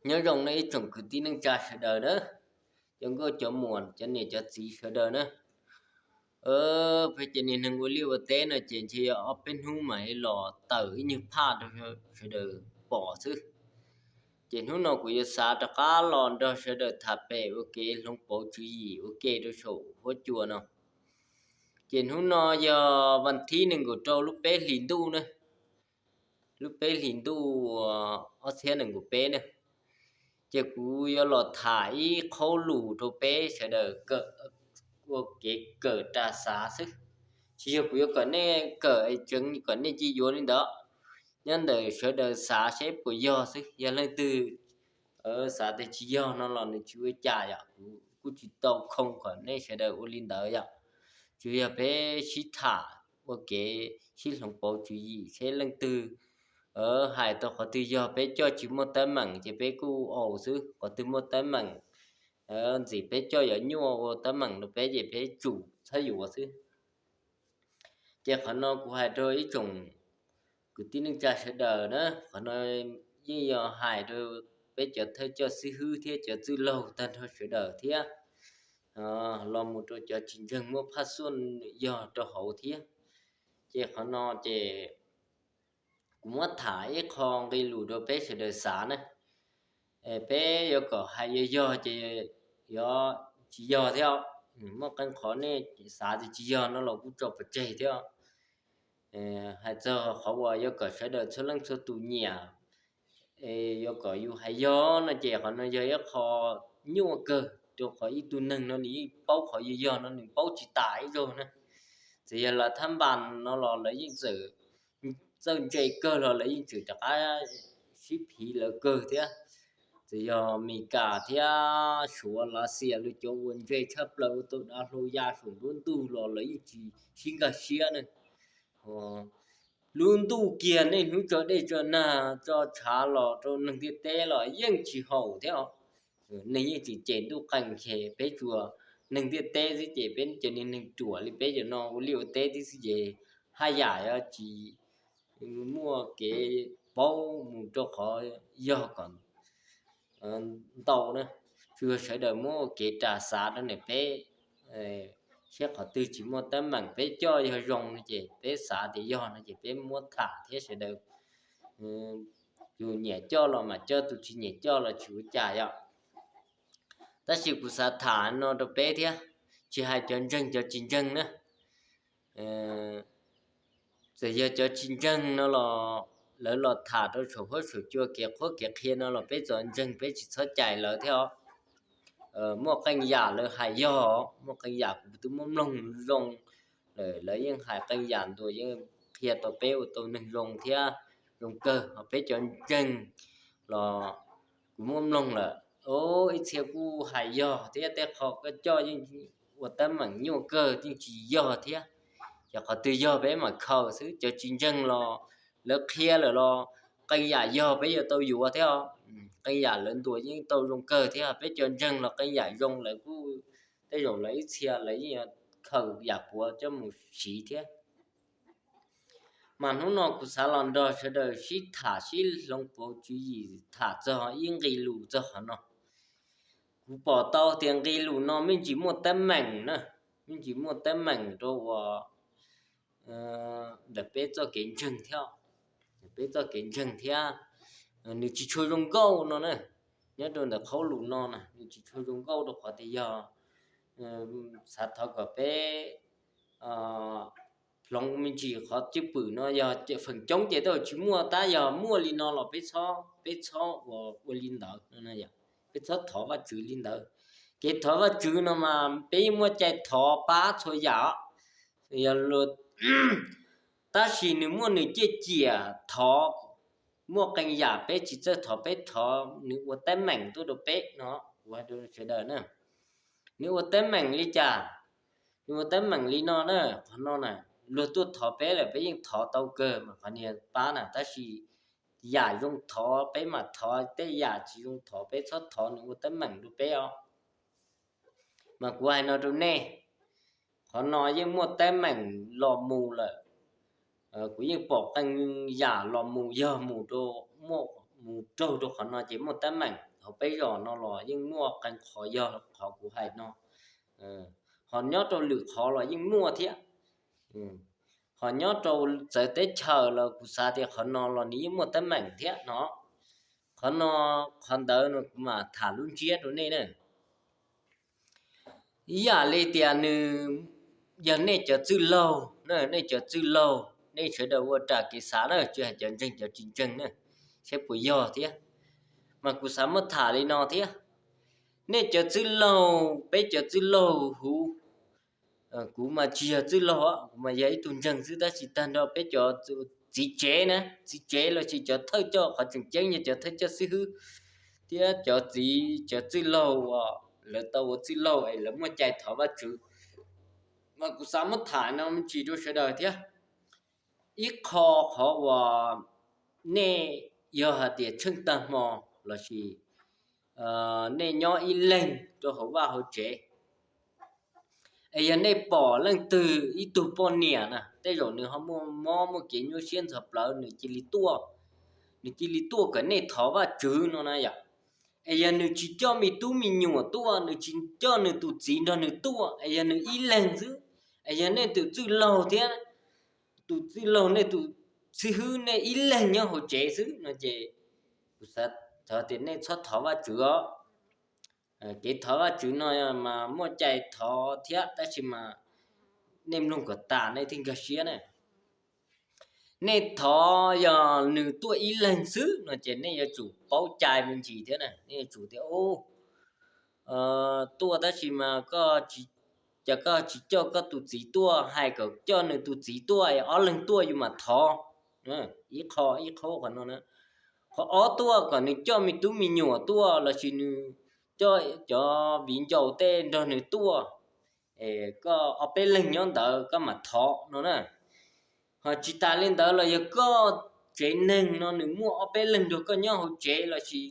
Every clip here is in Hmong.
Nyob zoo nej ib tsoom kwv tij neej tsa sawv daws na, cov nkauj cov muam, cov niam cov txiv sawv daws na. Peb cov niag neeg ua liaj ua teb no ces ntshe yog ob peb hnub mas los tawm ib nyuag phaj rau sawv daws pom xwb. Ces hnub no kuv yuav xav rov qab los nrog sawv daws tham pem ua kev hloov pauv tswv yim ua ke rau saum huab cua no. Ces hnub no yog vas thib nees nkaum rau lub peb hlis ntuj na, lub peb hlis ntuj ob txhiab nees nkaum peb na. Ces kuv yuav los tham ib qho lus rau peb sawv daws kawm, ua kev kawm ras xav xwb. Tsis yog kuv yuav kom nej kawm, tseev kom nej cia yuav li ntawd. Nyob ntawm sawv daws xav seb puas yog xwb, yog leej twg xav tias tsis yog no los nws tsis ua cas yom, kuv kuj tsis tau khoo kom nej sawv daws ua li ntawd yom. Tsuas yog peb sib tham ua kev sib hloov pauv tswv yim seb leej twg hais tau qhov twg yog peb coj tsis muaj teeb meem ces peb kuj ua xwb, qhov twg muaj teeb meem ntxim peb coj yuav nyuaj ua teeb meem rau peb ces peb tsum txhob yuav xwb. Ces qhov no kuv hais rau ib tsoom kwv tij neej tsa sawv daws na, qhov no yeej yog hais rau peb cov thawj coj xib hwb thiab cov txwj laug tag nrho sawv daws thiab, los mus rau cov tsis ntseeg muab phaj xuj yog rau hauv thiab. Ces qhov no ces kuv muab tham ib qho nqi lus rau peb sawv daws xav na. Peb yuav kom hais yog yog ces yuav tsis yog thiab. Muaj qee qhov nej xav tias tsis yog no los kuj tso pov tseg thiab. Hais txog qhov uas yuav kom sawv daws txhua leej txhua tus nyiam, yuav kom yus hais yog no ces qhov no yog ib qho nyuaj kawg, rau qhov ib tug neeg no nws yeej paub qhov yog yog no nws paub tsis tas ib zaug na. Txawm yog lawv thab npas no los lawv yeej txawj ntse kawg los lawv yeej tseem rov qab sib phiv lawv kawg thiab. Txawm yog Mes Kas thiab Suav, Lav Xias lawv cov uas ntse tshaj plaws ua tau dav hlau ya saum nruab ntug los lawv yeej tsis sib nkag siab na. Lub ntuj kiag niaj hnub tso dej tso nag tso tshav los rau neeg ntiaj teb los yeej tsis haum thiab os. Neeg yeej tseem cem ntuj qees ces peb tsuas neeg ntiaj teb xwb ces peb cov niag neeg ruam li peb cov no ua liaj ua teb tib xwb ces haj yam yuav tsis muaj kev paub mus rau qhov yog kom ntau na. Tsuas yog sawv daws muab ua kev ras xav rau niam peb, seb qhov twg tsis muaj teeb meem peb coj yog zoo no ces peb xav tias yog no ces peb muab tham thiab sawv daws, tus nyiam coj los mas coj, tus tsis nyiam coj los tsis ua cas yom. Tab sis kuv xav tham no rau peb thiab, tsis hais cov ntseeg cov tsis ntseeg na. Txawm yog cov tsis ntseeg no los lawv los tham rau saum huab saum cua kev qhuab kev qhia no los peb txom ntseeg peb tsis txhob cais lawv thiab os. Muaj qee yam lawv hais yog, muaj qee yam kuv twb muab mloog zoo lawm, lawv yeej hais qee yam ntuas yeej qhia tau peb ua tau neeg zoo thiab zoo kawg. Ho peb cov ntseeg los kuv muab mloog lawm, ib txhia kuj hais yog thiab tej qho koj coj yeej ua teeb meem nyuaj kawg yeej tsis yog thiab. Ces qhov twg yog peb mam khaws xwb, cov tsis ntseeg los lawv qhia lawm los qee yam yog peb yuav tau yuav thiab os. Qee yam lawv ntuas yeej tau zoo kawg thiab, peb cov ntseeg los qee yam zoo lawv kuj, tej zaum lawv ib txhia lawv yeej yuav khaws yam puav coj mus siv thiab. Mas hnub no kuv xav los nrog sawv daws sib tham sib hloov pauv tswv yim tham txog ib nqe lus txog qhov no. Kuv pom tau tias nqe lus no me ntsis muaj teeb meem na, me ntsis muaj teeb meem rau uas ntawm peb txoj kev ntseeg thiab, peb txoj kev ntseeg thiab nws tsis tshua zoo nkauj no na. Nyob rau ntawm qhov lus no na nws tsis tshua zoo nkauj rau qhov tias yog xav thov kom peb hloov me ntsis qhov cwj pwm no yog feem coob ces tej zaum tsis muaj, tab yog muaj li no los peb txhob, peb txhob ua, ua li ntawd, peb txhob thov Vajtswv li ntawd. Kev thov Vajtswv no mas peb yeej muaj cai thov pab txhua yam, tab sis nws muaj nws ciaj ciam thov. Muaj qee yam peb tsis txawj thov, peb thov nws ua teeb meem tuaj rau peb no, ua rau sawv daws na. Nws ua teeb meem li cas? Nws ua teeb meem li no na, qhov no na, luag tuaj thov peb lawm peb yeej thov tau kawg mas qhov niag pab na, tab sis yam zoo thov peb mam thov, tej yam tsis zoo thov peb txhob thov, nws ua teeb meem rau peb os. Mas kuv hais no rau nej, qhov no yeej muaj teeb meem los mus lawm. Kuv yeej pom qee yam los mus yog mus rau muaj mus raug rau qhov no ces muaj teeb meem. Hauv peb zos no los yeej muaj qee qhov yog qhov kuv hais no, ho nyob rau lwm qhov los yeej muaj thiab. Ho nyob rau txawv teb chaws los kuv xav tias qhov no los nws yeej muaj teeb meem thiab no. Qhov no, qhov ntawd no kuv mam tham lub ntsiab rau nej na. Ib yam li tias nws, yog nej cov txwj laug na, nej cov txwj laug, nej sawv daws ua raws kev xav na, tsis hais cov ntseeg cov tsis ntseeg na, saib puas yog thiab. Mas kuv xav muab tham li no thiab. Nej cov txwj laug, peb cov txwj laug huv, kuv mas tsis yog txwj laug, kuv mas yog ib tug ntseeg xwb, tab sis tag nrho peb cov txiv tsev na, txiv tsev los sis cov thawj coj, qhov tseem ceeb yog cov thawj coj xib hwb thiab cov txiv, cov txwj laug uas lawv tau ua txwj laug es lawv muaj cai thov Vajtswv. Mas kuv xav muab tham no me ntsis rau sawv daws thiab. Ib qho, qhov uas nej yog hais tias tsheej tag hmo los sis nej nyob ib leeg rau hauv vaj hauv tsev, es yog nej pom leej twg ib tug poj niam na, tej zaum nws ho muaj mob muaj kev nyuaj siab ntxhov plawv, nws cia li tuaj, nws cia li tuaj kom nej thov Vajtswv no na yom. Es yog nws tsis coj me tub me nyuam tuaj, nws tsis coj nws tus txiv nrog nws tuaj, es yog nws ib leeg xwb, es yog nej tus txwj laug thiab, tus txwj laug, nej tus xib hwb, nej ib leeg nyob hauv tsev xwb no ces kuv xav tias nej txhob thov Vajtswv os. Kev thov Vajtswv no mas muaj cai thov thiab, tab sis mas nej mloog kom tas nej thiaj nkag siab na. Nej thov yog nws tuaj ib leeg xwb no ces nej yuav tsum paub cai me ntsis thiab na, nej yuav tsum tias tuaj tab sis mas koj, cas koj tsis coj koj tus txiv tuaj, hais kom coj nws tus txiv tuaj, ob leeg tuaj yus mam thov. Ib qho, ib qho qhov no. Qhov ob, tuaj kom nws coj me tub me nyuam tuaj los sis nws coj cov viv ncaus tej nrog nws tuaj, koj ob peb leeg nyob ntawd koj mam thov no na. Ho tsis tas li ntawd los yog koj tsev neeg no nws muaj ob peb leeg nrog koj nyob hauv tsev los sis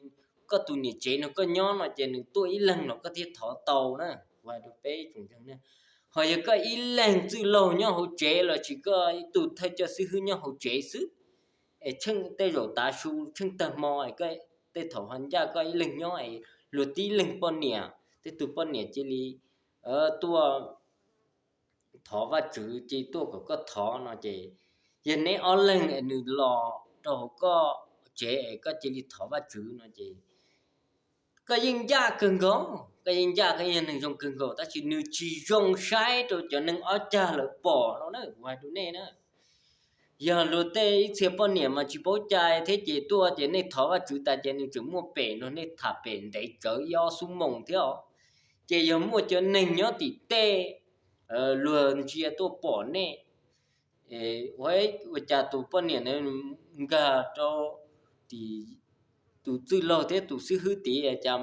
koj tus niam tsev nrog koj nyob no ces nws tuaj ib leeg los koj thiaj thov tau na. Kuv hais rau peb tsoom ntseeg, ho yog koj ib leeg txwj laug nyob hauv tsev los sis koj ib tug thawj coj xib hwb nyob hauv tsev xwb, es tsheej tej zaum tav su tsheej tag hmo es koj, tej thaum ho ncaj koj ib leeg nyob es luag tib leeg poj niam, tej tug poj niam cia li tuaj thov Vajtswv, cia li tuaj kom koj thov no ces yog neb ob leeg es nws los rau hauv koj tsev es koj cia li thov Vajtswv no ces koj yeej ncaj kawg nkaus, koj yeej ncaj, koj yeej yog neeg zoo kawg nkaus, tab sis nws tsis zoo saib rau cov neeg ob cag lawv pom no na, kuv hais rau nej na. Yog luag tej ib txhia poj niam mas tsis paub cai thiab ces tuaj ces nej thov Vajtswv tas ces nws tseem muaj pem nrog nej tham pem ntev tsawv ib ob xuab moos thiab os. Ces yog muaj cov neeg nyob tim tej luag ntsia tuaj pom nej, ua cas tus poj niam nkag rau tim tus txwj laug thiab tus xib hwb tid cas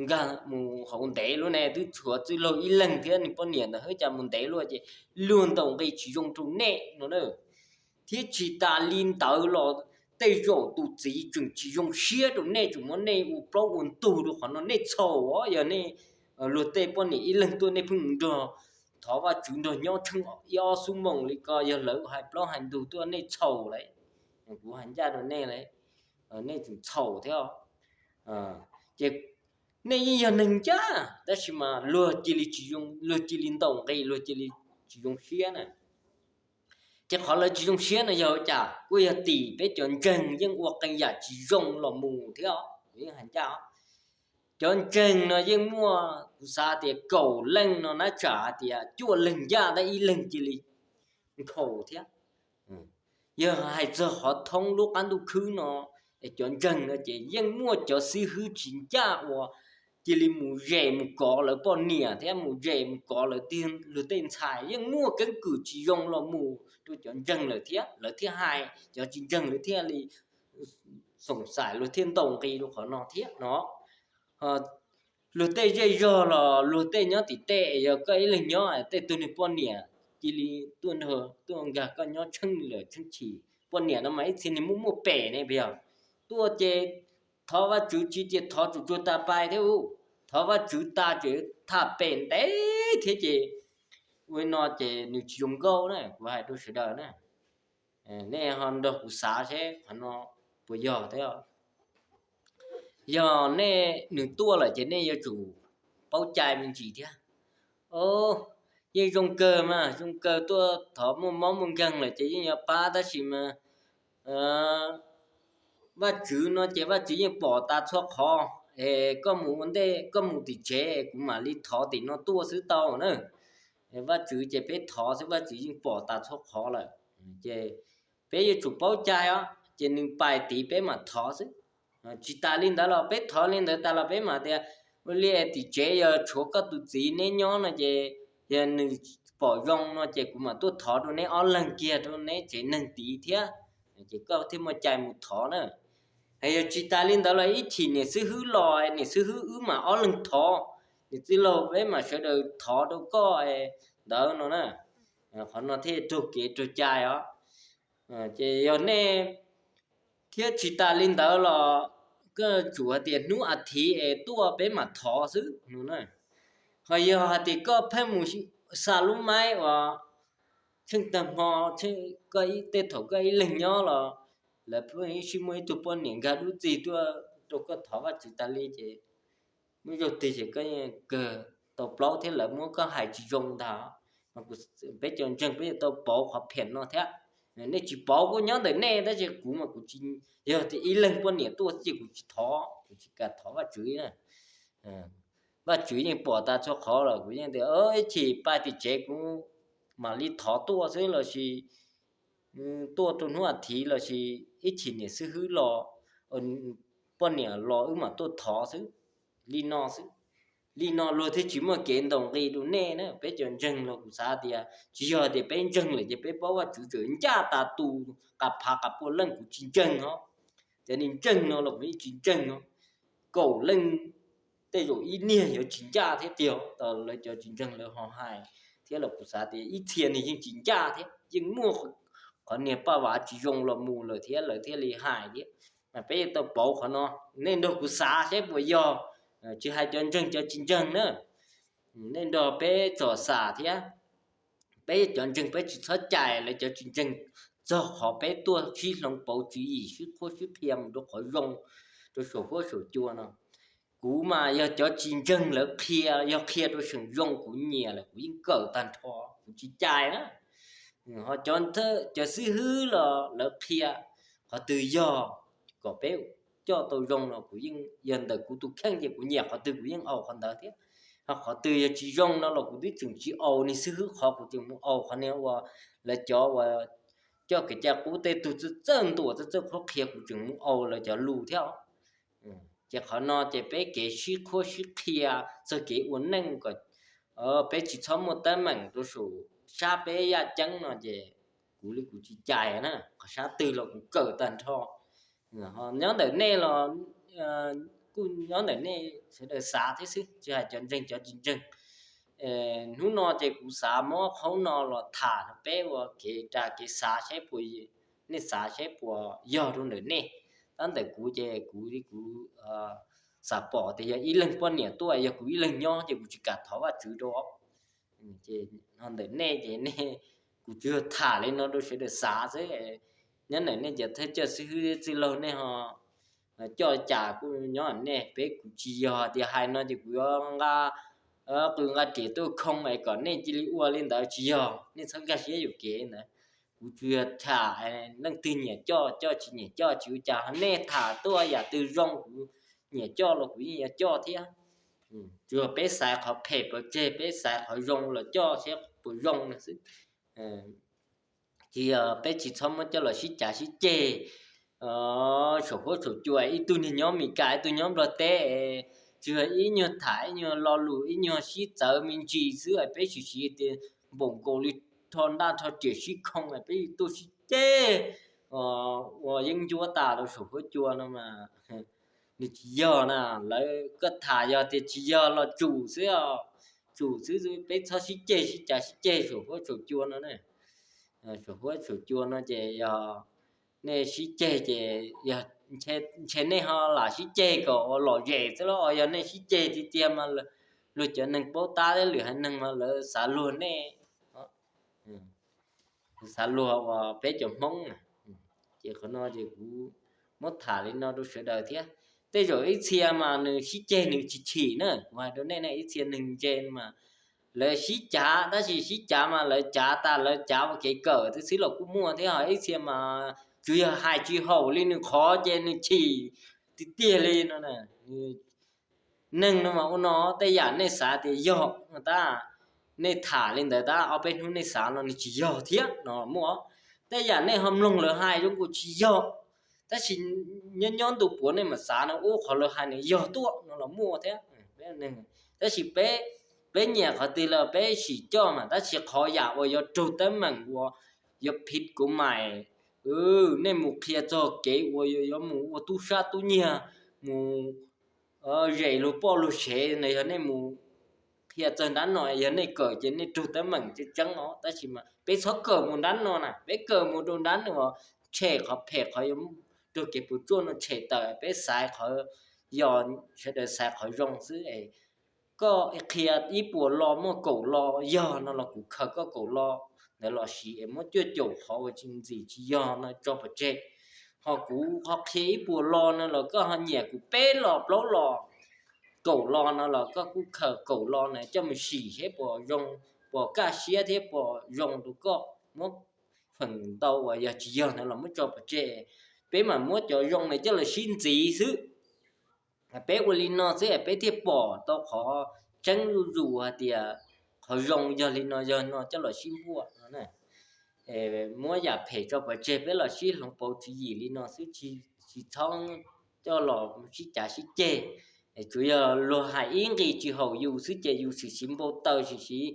nkag mus hauv ntev luaj ne, twb tshuav txwj laug ib leeg thiab nws poj niam ntawd hwb cas mus ntev luaj ces luag ntaus nqi tsis zoo rau nej no na. Thiab tsis tas li ntawd los tej zaum tus txiv tseem tsis zoo siab rau nej, tseem muab nej ua plaub ua ntug rau qhov no nej txhaum os. Yog nej luag tej poj niam ib leeg tuaj nej pheej mus nrog thov Vajtswv nrog nyob tsheej ib ob xuab moos li ko, yog lawv hais plaub hais ntug tuaj nej txhaum lawm. Kuv hais ncaj rau nej lawm, nej tseem txhaum thiab. Ces nej yeej yog neeg ncaj tab sis mas luag cia li tsis zoo, luag cia li ntaus nqi, luag cia li tsis zoo siab na. Ces qhov lawv tsis zoo siab no yog ua cas? Kuj yog tim peb cov ntseeg yeej ua qee yam tsis zoo los mus thiab. Kuv yeej hais ncaj, cov ntseeg no yeej muaj, kuv xav tias kaum leej no na tsam hais tias cuaj leeg ncaj tab ib leeg cia li nkhaus thiab. Yog hais txog qhov thoob lub qab ntuj khwb no, es cov ntseeg no ces yeej muaj cov xib hwb tsis ncaj uas cia li mus zes mus kov lawv poj niam thiab mus zes mus kov lawv tiag, luag tej ntxhais yeej muaj keeb kwm tsis zoo los mus rau cov ntseeg lawm thiab, lawv thiaj hais, cov tsis ntseeg lawv thiaj li xoom xaim, luag thiaj ntaus nqi rau qhov no thiab no. Luag tej zej zog los luag tej nyob tim tej, yog koj ib leeg nyob tej tug niag poj niam cia li tuaj nrog, tuaj nkag koj nyob tsheej lawm tsheej chim, poj niam no mas ib txhia niag muaj muaj pem ne, puas yog? Tuaj ces thov Vajtswv tsis tias thov tsuas tsuag tas pais thiab u, thov Vajtswv tas ces tham pem ntev thiab ces ua li no ces nws tsis zoo nkauj na, kuv hais rau sawv daws na. Nej ho nrog kuv xav seb qhov no puas yog thiab. yog nej nws tuaj lawm ces nej yuav tsum paub cai me ntsis thiab. Yeej zoo kawg mas, zoo kawg tuaj thov muaj mob muaj nkeeg lawm ces yeej yuav pab, tab sis mas Vajtswv no ces Vajtswv yeej pom tas txhua qhov. Es koj mus ua ntej, koj mus tim tsev, kuv mam li thov tim no tuaj xwb tau na. Vajtswv ces peb thov xwb, Vajtswv yeej pom tas txhua qhov lawm. Ces peb yuav tsum paub cai os, ces nws pais tid peb mam thov xwb. Tsis tas li ntawd los peb thov li ntawd tas los peb mam tias, ua li tim tsev yog tshuav koj tus txiv neb nyob no ces yog nws pom zoo no ces kuv mam tuaj thov rau neb ob leeg kiag rau neb tsev neeg tid thiab, ces koj thiaj muaj cai mus thov na. Yog tsis tas li ntawd los ib chim niam xib hwb los, niam xib hwb wb mam ob leeg thov, niam txiv laug peb mam sawv daws thov rau koj ntawd no na. Qhov no thiaj raug kev raug cai os. Ces yog nej, thiab tsis tas li ntawd los koj tsum hais tias hnub a thiv es tuaj peb mam thov xwb no na. Ho yog hais tias koj pheej mus xa lub maib uas tsheej tag hmo, tej thaum koj ib leeg nyob los lawv pheej sib muaj ib tug poj niam nkag dub txig tuaj rau koj thov Vajtswv tas li ces muaj zaug twg ces koj kawg tau plaub thiab lawv muab koj hais tsis zoo ntag. Peb cov ntseeg peb yuav tau pauv qhov phem no thiab. Nej tsis pauv kuj nyob ntawm nej, tab sis kuv mas kuv tsis, yog tias ib leeg poj niam tuaj ces kuv tsis thov, kuv tsis kam thov Vajtswv. Vajtswv yeej pom tas txhua qhov los kuv yeej tias ib chim pais tim tsev kuv mam li thov tuaj xwb lossis tuaj rau hnub a thiv lossis ib chim niam xib hwb los, poj niam los wb mam tuaj thov xwb. Li no xwb, li no luag thiaj tsis muaj kev ntaus nqi rau nej na. Peb cov ntseeg los kuv xav tias tsis yog tias peb ntseeg lawm ces peb paub Vajtswv tseem ncaj tas tus qas phav qas pua leej, kuv tsis ntseeg os. Cov neeg ntseeg no los kuv yeej tsis ntseeg os. Kaum leej tej zaum ib niag yuav tsis ncaj thiab tiag, lawv cov tsis ntseeg lawv ho hais, thiab los kuv xav tias ib txhia nws yeej tsis ncaj thiab, yeej muaj qhov niag paj vav tsis zoo los mus lawm thiab lawv thiaj li hais thiab. Mas peb yuav tau pauv qhov no, nej nrog kuv xav saib puas yog, tsis hais cov ntseeg cov tsis ntseeg na, nej nrog peb tsom xam thiab. Peb cov ntseeg peb tsis txhob cais lawv cov tsis ntseeg txog qhov peb tuaj sib hloov pauv tswv yim, sib qhuab sib qhia mus rau qhov zoo, rau saum huab saum cua no. Kuv mas yog cov tsis ntseeg lawv qhia, yog qhia rau seem zoo kuv nyiam lawm kuv yeej kawm tag nrho, kuv tsis cais na. Ho cov xib hwb los lawv qhia qhov twg yog kom peb coj tau zoo los kuv yeej, yog ntawm kuv tus kheej ces kuv nyiam qhov twg kuv yeej au qhov ntawd thiab. Ho qhov twg yog tsis zoo no los kuv twb tseem tsis au niag xib hwb qhov, kuv tseem mus au qhov niag uas lawv cov uas coj kev cai qub tej tug txawj ntuas txawj qhuab qhia, kuv tseem mus au lawv cov lus thiab. Ces qhov no ces peb kev sib qhuab sib qhia txog kev ua neej kom peb tsis txhob muaj teeb meem rau saum sab peb yaj ceeb no ces kuv li kuv tsis cais na, qhov sab twg los kuv kawm tag nrho. Nyob ntawm nej los kuj nyob ntawm nej sawv daws xav thiab xwb, tsis hais cov ntseeg cov tsis ntseeg. Hnub no ces kuv xav muab qhov no los tham rau peb ua kev ras kev xav saib puas, nej xav saib puas yog rau ntawm nej. Tab ntawm kuv ces kuv li kuv xam pom tias yog ib leeg poj niam tuaj, yog kuv ib leeg nyob ces kuv tsis kam thov Vajtswv rau. Ntawm nej ces nej, kuv tsuas yog tham li no rau sawv daws xav xwb. Nyob ntawm nej cov thawj coj xib hwb txwj laug nej ho coj cas kuj nyob nej, peb kuv tsis yog tias hais no ces kuv yuav nqa qw nqa riam tuaj khoo es kom nej cia li ua li ntawd, tsis yog, nej txhob nkag siab yuam kev ntawd. Kuv tsuas yog tham, leej twg nyiam coj coj, tsis nyiam coj tsis ua cas, nej tham tuaj yam twg zoo kuv nyiam coj los kuv yeej yuav coj thiab. Tsuas yog peb xaiv qhov phem pov tseg, peb xaiv qhov zoo los coj saib puas zoo no xwb. Tsis yog, peb tsis txhob muab coj los sib cav sib ceg saum huab saum cua, ib tug niag nyob Meskas ib tug nyob Nplog teb, tsuas yog ib nyuag tham ib nyuag lo lus ib nyuag sib txawv me ntsis xwb, peb sim siv tias npaum nkaus li rho ntaj rho riam sib khoo peb tuaj sib ceg ua yeeb ncuab tas rau saum huab cua no mas nws tsis yog na. Lawv koj tham yog tias tsis yog los tsum xwb, tsum xwb, peb txhob sib ceg sib cav sib ceg saum huab saum cua no na. Saum huab saum cua no ces yog nej sib ceg ces yog ntshe nej ho lam sib ceg kom ua lom zem xwb los, yog nej sib ceg tiag tiag mas luag cov neeg paub tab thiab lwm haiv neeg mas lawv xav luag nej, xav luag uas peb cov Hmoob na. Ces qhov no ces kuv muab tham li no rau sawv daws thiab. Tej zaum ib txhia mas nws sib ceg nws tsis chim na, kuv hais rau nej ne, ib txhia neeg ntse mas lawv sib cav, tab sis sib cav mas lawv cav tas lawv cav ua kev kawm twb xwb los kuj muaj thiab, ho ib txhia mas tsuas yog hais tsis haum li nws qhov ces nws chim tiag tiag li no. Neeg no mas ua no, tej yam nej xav tias yog tab, nej tham li ntawd tab ob peb hnub nej xav no nws tsis yog thiab no muaj. Tej yam nej ho mloog lawv hais zoo nkaus tsis yog, tab sis nyob nyob ntu puav nej mam xav no ub qhov lawv hais nws yog tuaj no los muaj thiab. Tab sis peb, peb nyiam qhov twg los peb sim coj mas, tab sis qhov yam uas yuav raug teeb meem uas yuav phiv kuv mais, nej mus qhia txog kev uas yuav mus ua tub sab tub nyiag, mus zes luag poj luag sev no, yog nej mus qhia txog nrab no, yog nej kawm ces nej raug teeb meem tseeb tseeb os. Tab sis mas peb txhob kawm mus nrab no na, peb kawm mus rau nrab no uas tshem qhov phem qhov yuav raug kev puas tsuaj no tshem tawm, peb xaiv qhov, yog sawv daws xaiv qhov zoo xwb. Koj qhia ib puas lo muaj kaum lo yog no los kuv khaws koj kaum lo ntawd los siv es muab cuaj caum qhov uas tsis ntxim tsis yog no tso pov tseg. Ho kuv ho qhia ib puas lo no los koj ho nyiam kuv peb lo plaub lo, kaum lo no los koj kuj khaws kaum lo na coj mus sim seb puas zoo, puas kaj siab thiab puas zoo rau koj, muab feem ntau uas yog tsis yog ntawd los muab tso pov tseg. Peb mam muab cov zoo na coj los sib ntxiv xwb. Peb ua li no xwb peb thiaj pom tau qhov tseeb zuj zus hais tias qhov zoo yog li no yog no coj los sib npuaj no. Muab yam phem tso pov tseg peb los sib hloov pauv tswv yim li no xwb, tsis txhob coj los sib cav sib ceg. Tsuas yog luag hais ib nqi tsis haum yus xwb ces yus sim siv npau taws sim siv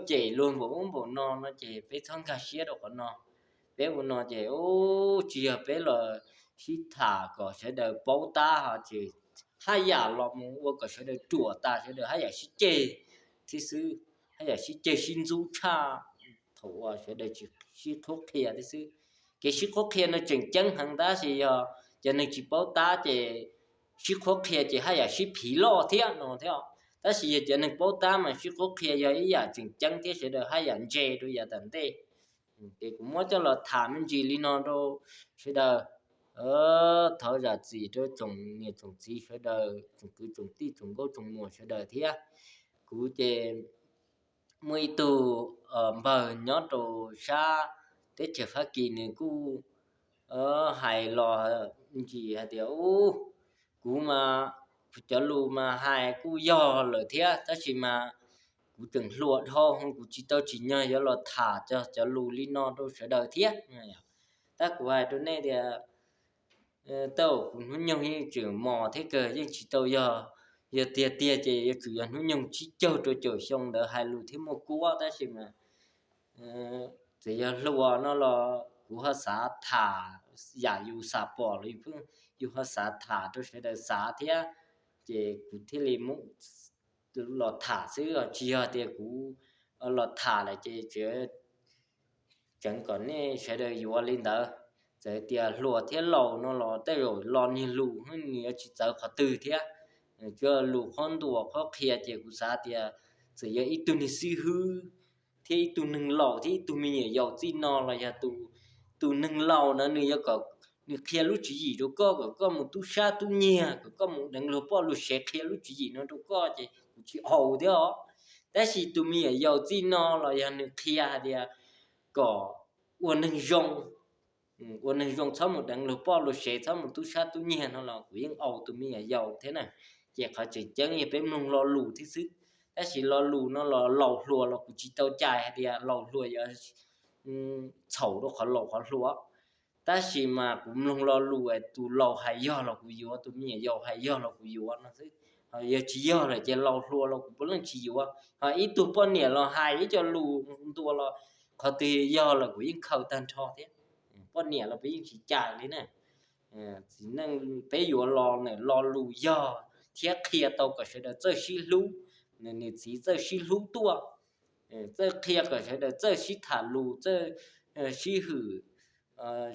cem luag npaum ub npaum no no ces peb txhob nkag siab rau qhov no. Peb ua no ces tsis yog peb los sib tham kom sawv daws paub tab ho ces haj yam los mus ua kom sawv daws ruam tas sawv daws haj yam sib ceg thiab xwb, haj yam sib ceg sib ntxub tshaj thaum uas sawv daws tsis sib qhuab qhia thiab xwb. Kev sib qhuab qhia no tseem ceeb heev tab sis yog cov neeg tsis paub tab ces sib qhuab qhia ces haj yam sib phiv loj thiab no thiab. Tab sis yog cov neeg paub tab mas sib qhuab qhia yog ib yam tseem ceeb thiab sawv daws haj yam ntse rau yav tom ntej. Ces kuv muab coj los tham me ntsis li no rau sawv daws. Thov zam txim rau tsoom niam tsoom txiv sawv daws, tsoom kwv tsoom tij tsoom nkauj tsoom muam sawv daws thiab. Kuv ces muaj ib tug npawg nyob rau sab teb chaws Fab Kis nws kuj hais los ntsis hais tias ub, kuv mas cov lus mas hais kuj yog lawm thiab tab sis mas kuv tseem hluas dhau kuv tsis tau tsim nyog yuav los tham cov lus li no rau sawv daws thiab. Tab kuv hais rau nej tias tej zaum kuv hnub nyoog yeej tseem mos thiab kawg yeej tsis tau yog, yog tiag tiag ces yuav tsum yog hnub nyoog tsib caug rau caum xyoo ntawd hais lus thiab muaj kuab tab sis mas txawm yog hluas no los kuv ho xav tham yam yus xav pom los yus ho xav tham rau sawv daws xav thiab, ces kuv thiaj li los tham xwb tsis yog tias kuv los tham lawm ces tseev kom nej sawv daws yuav li ntawd. Txawm tias hluas thiab laus no los tej zaum lo niag lus nws yuav tsis txawv qhov twg thiab. Tsuas lus qhuab ntuas qhuab qhia ces kuv xav tias txawm yog ib tug niag xib hwb thiab ib tug neeg laus thiab ib tug me nyuam yaus txij no los yog tus, tus neeg laus na nws yuav kom nws qhia lub tswv yim rau koj kom koj mus tub sab tub nyiag kom koj mus deev luag poj luag sev qhia lub tswv yim no rau koj ces kuv tsis haus thiab os. Tab sis tus me nyuam yaus txij no los yog nws qhia hais tias kom ua neeg zoo, ua neeg zoo txhob mus deev luag poj luag sev txhob mus tub sab tub nyiag no los kuv yeej haus tus me nyuam yaus thiab na. Ces qhov tseem ceeb yog peb mloog lo lus thiab xwb. Tab sis lo lus no los laus hluas los kuv tsis tau cais hais tias laus hluas yuav txhaum rau qhov laus qhov hluas. Tab sis mas kuv mloog lo lus tus laus hais yog los kuv yuav, tus me nyuam yaus hais yog los kuv yuav no xwb. Yog tsis yog lawm ces laus hluas los kuv puav leej tsis yuav. Ho ib tug poj niam los hais ib co lus ntuas los qhov twg yog lawm kuv yeej khaws tag nrho thiab. Poj niam los peb yeej tsis cais li na. Txiv neej peb yuav lo, lo lus yog thiab qhia tau kom sawv daws txawj sib hlub, nws txiv txawj sib hlub tuaj, txawj qhia kom sawv daws txawj sib tham lus, txawj sib hwm,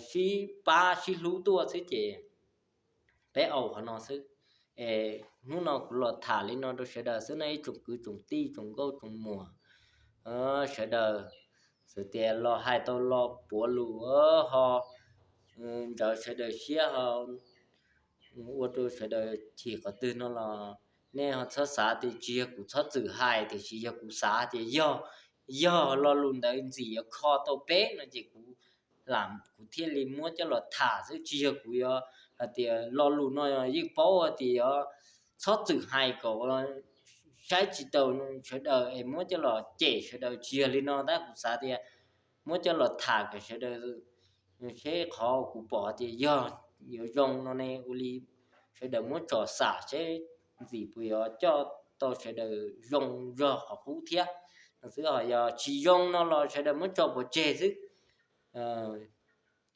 sib pab sib hlub tuaj xwb ces peb au qhov no xwb. Es hnub no kuv los tham li no rau sawv daws xwb no ib tsoom kwv tsoom tij tsoom nkauj tsoom muam sawv daws, txawm tias los hais tau lo puav lus ho ntsawv sawv daws siab ho ua rau sawv daws chim qhov twg no los nej ho txhob xav tias tsis yog kuv txhob txwm hais, tiam sis yog kuv xav tias yog, yog lo lus ntawd ntxim yuav kho tau peb no ces kuv lam kuv thiaj li muab coj los tham xwb, tsis yog kuv yuav hais tias lo lus no yeej paub tias yuav txhob txwm hais kom saib tsis taus sawv daws es muab coj los cem sawv daws, tsis yog li no tab kuv xav tias muab coj los tham kom sawv daws seb qhov kuv pom tias yog yuav zoo no ne ua li sawv daws muab tso xam seb ntxim puas yuav coj tau sawv daws zoo zog qhov qub thiab no xwb, ho yog tsis zoo no los sawv daws muab tso pov tseg xwb.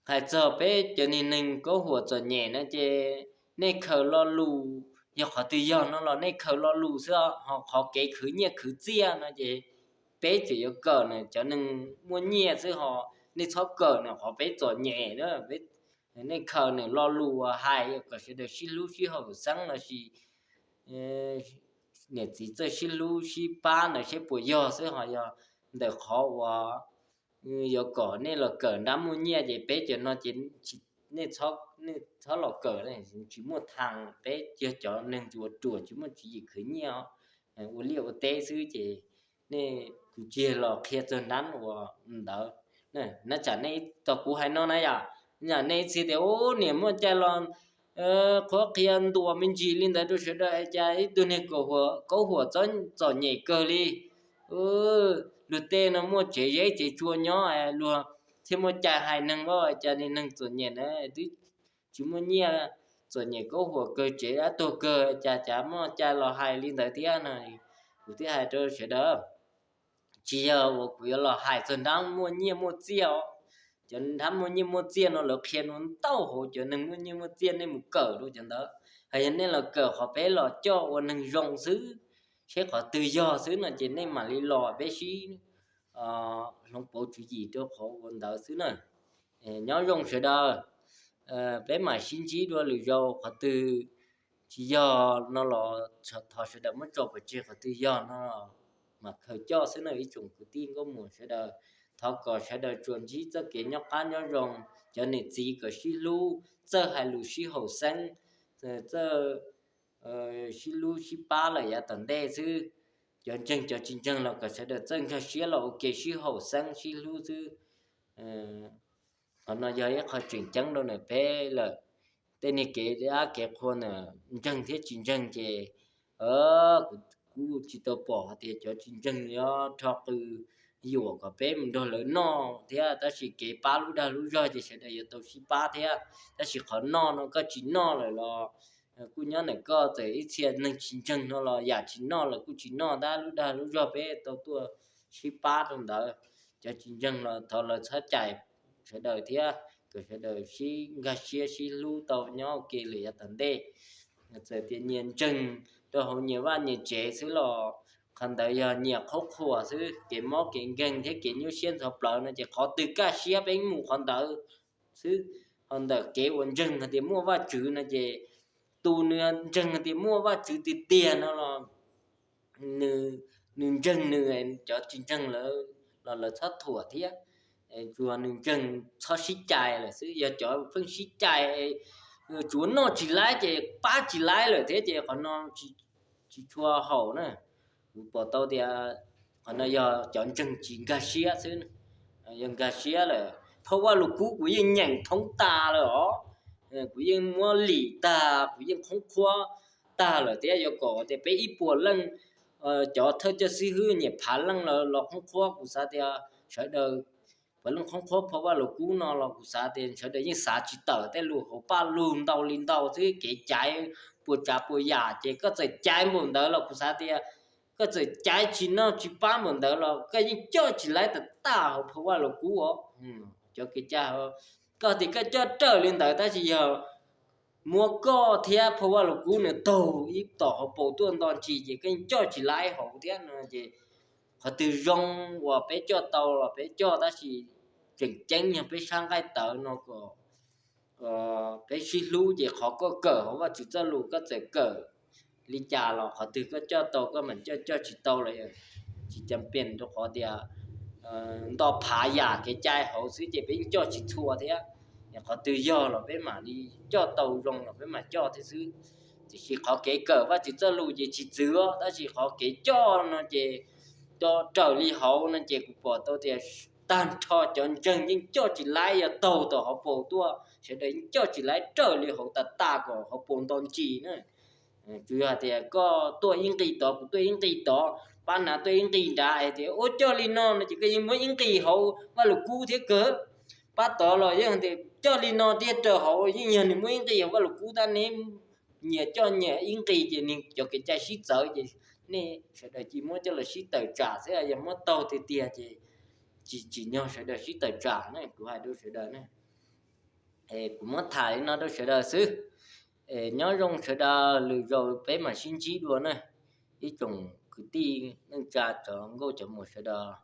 Hais txog peb cov niag neeg kaub huam txom nyem no ces nej khaws lo lus, yog qhov twg yog no los nej khaws lo lus xwb, ho qhov kev khwv nyiaj khwv txiaj no ces peb tseem yuav kawm na, cov neeg muaj nyiaj xwb ho nej txhob kawm na, qhov peb txom nyem na. Nej khaws nws lo lus uas hais kom sawv daws sib hlub sib haum xeeb los sis niam txiv txawj sib hlub sib pab ntawd seb puas yog xwb, ho yog ntawm qhov uas yuav kom nej los kawm nrab muaj nyiaj ces peb cov no ces nej txhob los kawm, tsis muaj thaas, peb yog cov neeg tsis ua ruam tsis muaj tswv yim khwv nyiaj os, ua liaj ua teb xwb ces nej, kuv tsis yog los qhia txog nrab uas ntawd. Nab tsam nej, tau kuv hais no na yom, nej txhia tias ub niam muaj cai los qhuab qhia ntuas me ntsis li ntawd rau sawv daws, cas ib tug niag kaub huam txom nyem kawg li, luag tej no muaj tsev zeb tsev tsua nyob, luag thiaj muaj cai hais neeg, cas niag neeg txom nyem na twb tsis muaj nyiaj, txom nyem kaub huam kawg tsev dab tuag kawg, cas cas muaj cai los hais li ntawd thiab no. Kuv thiaj hais rau sawv daws, tsis yog uas kuv yuav los hais txog nrab muaj nyiaj muaj txiaj os. Cov nrab muaj nyiaj muaj txiaj no lawv qhia no ntau hauv, cov neeg muaj nyiaj muaj txiaj nej mus kawm rau cov ntawd, hos yog nej los kawm qhov peb los coj ua neeg zoo xwb, seb qhov twg yog xwb no ces nej mam li los peb sib hloov pauv tswv yim rau qhov ua ntawd xwb na. Nyob zoo sawv daws, peb mam sib ntsib dua lwm zaus, qhov twg tsis yog no los thov sawv daws muab tso pov tseg, qhov twg yog no mam khaws coj xwb na ib tsoom kwv tij nkauj muam sawv daws. Thov kom sawv daws tsuas ntsib txoj kev nyob qab nyob zoo, cov niam txiv kom sib hlub, txawj hais lus sib haum xeeb, txawj sib hlub sib pab lawm yav tom ntej xwb. Cov ntseeg cov tsis ntseeg los kom sawv daws txawj nkag siab los ua ke sib haum xeeb sib hlub xwb. Qhov no yog ib qho tseem ceeb rau ntawm peb lawm. Tej niag kev dab kev qhua ntawm ntseeg thiab tsis ntseeg ces kuv kuj tsis tau pom hais tias cov tsis ntseeg yuav rho qw yuam kom peb mus nrog lawv noj thiab, tab sis kev pab lub dag lub zog ces sawv daws yuav tau sib pab thiab. Tab sis qhov noj no koj tsis noj lawm los kuj nyob ntawm koj, txawm ib txhia neeg tsis ntseeg no los yam tsis noj lawm kuj tsis noj, tab lub dag lub zog peb tau tuaj sib pab rau ntawd. Cov tsis ntseeg los thov lawv txhob cais sawv daws thiab, kom sawv daws sib nkag siab sib hlub tau nyob ua ke lawm yav tom ntej. Txawm tias nyias ntseeg rau hauv nyias vaj nyias tsev xwb los qhov ntawd yog nyias qhuab qhuas xwb. Kev mob kev nkeeg thiab kev nyuaj siab ntxhov plawv no ces qhov twg kaj siab peb mus qhov ntawd xwb. Ho ntawm kev uas ntseeg hais tias muaj Vajtswv no ces tus nws ntseeg hais tias muaj Vajtswv tiag tiag no los nws ntseeg nws, cov tsis ntseeg lawv los lawv txhob thuam thiab. Tsuas nws ntseeg txhob sib cais lawm xwb, yog cov pheej sib cais, tsuav noj tsis laib ces pab tsis laib lawm thiab ces qhov no tsis tshua haum na. Kuv pom tau tias qhov no yog cov ntseeg tsis nkag siab xwb. Yog nkag siab lawm, phau Vajluskub kuv yeej nyeem thoob tas lawm os, kuv yeej muab lim tag, kuv yeej qhoob qhuab tag lawm thiab. Yuav kom tias peb ib puas leej cov thawj coj xib hwb nyiam phav leej los qhoob qhuab, kuv xav tias sawv daws puav leej qhoob qhuab phau Vajluskub no los kuv xav tias sawv daws yeej xav tsis tawm tej lus hauv paj lug ntau li ntau xwb. Kev caiv puas tsav puas yam ces koj txawm caiv npaum ntawd los kuv xav tias koj txawm caiv tsis noj tsis pab npaum ntawd los koj yeej coj tsis laib tag tag hauv phau Vajluskub os. Cov kev cai, koj tias koj coj raws li ntawd tab sis yog muab koj thiab phau Vajluskub nws taug ib tom hauv paus tuaj nto ntsis ces koj yeej coj tsis laib hauv thiab no ces qhov twg zoo uas peb coj tau los peb coj, tab sis tseem ceeb yog peb sab nqaij tawv no kom peb sib hlub ces qhov koj kawm hauv Vajtswv txoj lus koj txawm kawm li cas los qhov twg koj coj tau koj mam coj, coj tsis tau los tsis cam pem rau qhov tias nto phav yam kev cai hauv xwb ces peb yeej coj tsis txhua thiab. Qhov twg yog los peb mam li coj tau zoo los peb mam coj thiab xwb. Tiam sis qhov kev kawm Vajtswv txoj lus ces tsis txwv, tab sis qhov kev coj no ces coj raws li hauv no ces kuv pom tau tias tag nrho cov ntseeg yeej coj tsis laib, yog taug tom hauv paus tuaj sawv daws yeej coj tsis laib, raws li hauv tas tas kom hauv paus nto ntsis na. Tsuas yog hais tias koj tuaj ib nqis tod, kuv tuaj ib nqis tod, pab nav tuaj ib nqis nrad, hais tias ua coj li no no ces koj yeej muab ib nqis hauv Vajluskub thiab kawg. Pab tod los yeej tias coj li no thiab raws hauv, yeej yog nws muab ib nqis hauv Vajluskub tab neb nyias coj nyias ib nqis ces nws cov kev cai sib txawv ces nej sawv daws cia muab coj los sib tawm tsam xwb, yog muab taug tiag tiag ces tsis tsim nyog sawv daws sib tawm tsam ne, kuv hais rau sawv daws ne. Kuv muab tham li no rau sawv daws xwb. Nyob zoo sawv daws, lwm zaus peb mam sib ntsib dua na. Ib tsoom kwv tij neej tsa cov nkauj cov muam sawv daws,